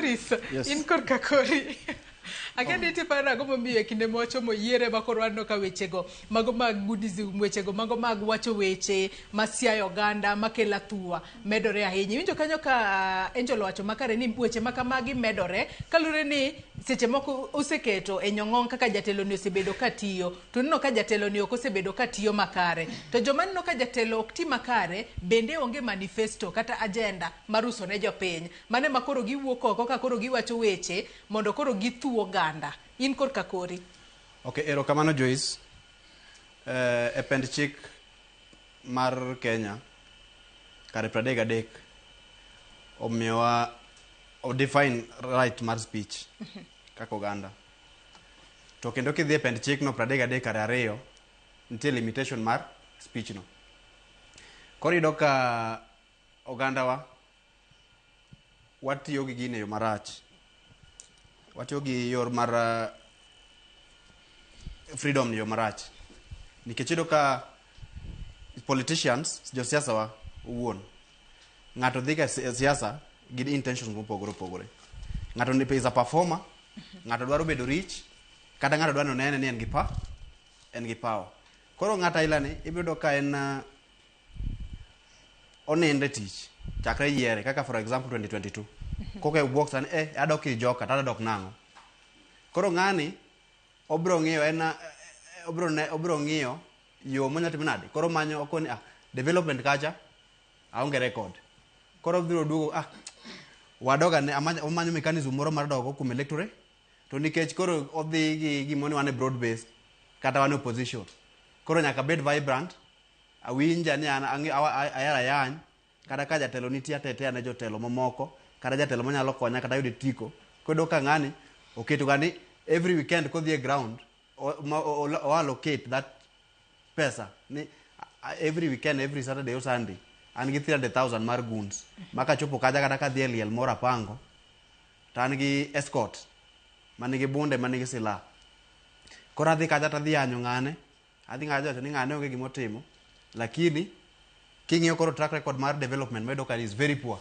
Morris, Yes. in korka kori. Akia ni iparo ang'o momiyo e kinde ma wachomo yiere ma koro waneno ka wechego mago mag Buddhism, wechego mago mag wacho weche ma siayo oganda makelo athuwa medore ahinya. Iwinjo kanyo ka Angel owacho makare ni weche ma kamagi medore kaluwore ni seche moko oseketo e nyong'ong kaka jatelo ni osebedo ka tiyo to ineno ka jatelo ni ok osebedo ka tiyo makare. To joma neno ka jatelo ok ti makare bende onge manifesto kata agenda mar uso ne jopiny. Mano ema koro giwuok oko ka koro giwacho weche mondo koro githu oganda. In korka kori. Ok, erokamano Joyce. E pend chik mar Kenya kare 33 omiyowa o define right mar speech kaka oganda. To kendo kidhi e pend chik no 33 kare 2 nitie limitation mar speech no. Koro iyudo ka ogandawa watiyo gi gini e yo marach. Watiyo gi yor mar freedom e yo marach. Nikech iyudo ka politicians, josiasa wa owuon, ng'ato dhi ga e siasa gi intentions mopogore opogore. Ng'ato ni is a performer, ng'ato dwaro bedo rich, kata ng'ato dwaro ni onene ni en gi power. Koro ng'ato aila ni ibiro yudo ka en onindo e tich chakre yiere kaka for example 2022 koka owuok sani adok ir joka to adok nang'o. Koro ng'ani obiro ng'iyo en obiro ng'iyo yo monyalo timo nade. Koro manyo okoni development kacha aonge record. Koro obiro duogo wadoga ne omanyo mechanism moro mar dogo kuom electorate to nikech koro odhi gi gimoro ni wan e broad base kata wan e opposition. Koro nyaka bed vibrant awinja ni an ahero ayany kata ka jatelo nitie atetea ne jotelo mamoko kata jatelo manyalo konya kata yudo tiko. Koro ka ng'ani oketo ga ni every weekend kodhi e ground o allocate that pesa ni every weekend, every Saturday or Sunday an gi 300,000 mar goons ma kachopo kacha kata kadhi e liel moro apango to an gi escort manigi bunde manigi silaha. Koro adhi kacha tadhi yanyo ng'ane, adhi ng'acho wacho ni ng'ane onge gimotimo, lakini king'iyo koro track record mar development mayudo ka is very poor.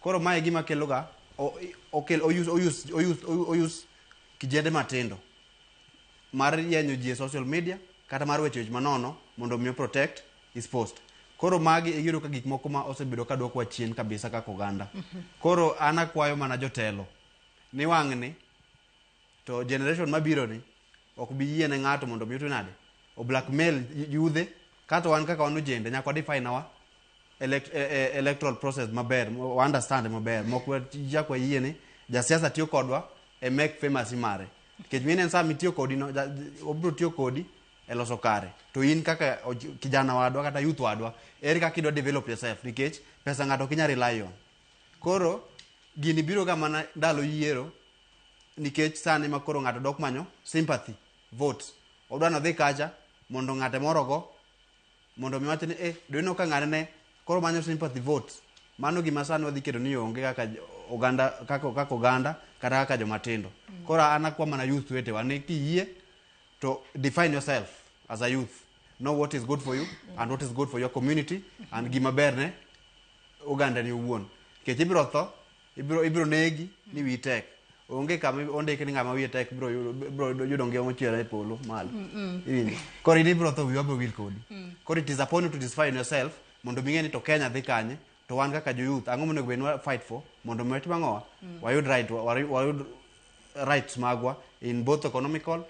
Koro mae gima kelo ga okel oyus kijende matindo mar yenyo ji e social media kata mar weche weche manono mondo mi protect his post. Koro magi iyudo ka gik moko ma osebedo ka dwokowa chien kabisa kaka oganda. Koro an akwayo mana jotelo ni wang'ni to generation mabiro ni ok bi yie ne ng'ato mondo mi otim nade o blackmail yudhe kato wan kaka wan ojende nyaka wa define our electoral process maber, wa understand maber mok wachak wayie ni jasiasa tiyo kodwa e make famous mare nikech mine sa mitiyo kodi no obiro tiyo kodi e loso kare to in kaka kijana wadwa kata youth wadwa ere kaka idwa develop yourself nikech pesa ng'ato ok inyal rely on. Koro gini biro ga mana ndalo yiero nikech sani ma koro ng'ato dok manyo sympathy votes odwa nodhi kacha mondo ng'ate moro go mondo mi wach ni do ka ng'ane ne koro manyo sympathy votes. Mano gima sani wadhi keto ni onge kaka oganda kaka oganda kata kaka joma tindo. Koro an akwa mana youth wetewa ni kiyie to define yourself as a youth, know what is good for you and what is good for your community and gima ber ne oganda ni owuon nikech ibiro tho ibiro negi ni wiyi tek onge kama ondik ni ng'ama wiye tek biro yudo ngima mochwere e polo malo. Iwinjo? Koro in ibiro tho wiwa biro wil kodi. Koro it is upon you to define yourself mondo mi ing'e ni to Kenya dhi kanye to wan kaka jo youth ang'o monego bed ni wa fight for mondo mi watim ang'owa wayud right wayud rights magwa in both economical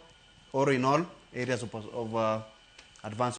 or in all areas of advancement.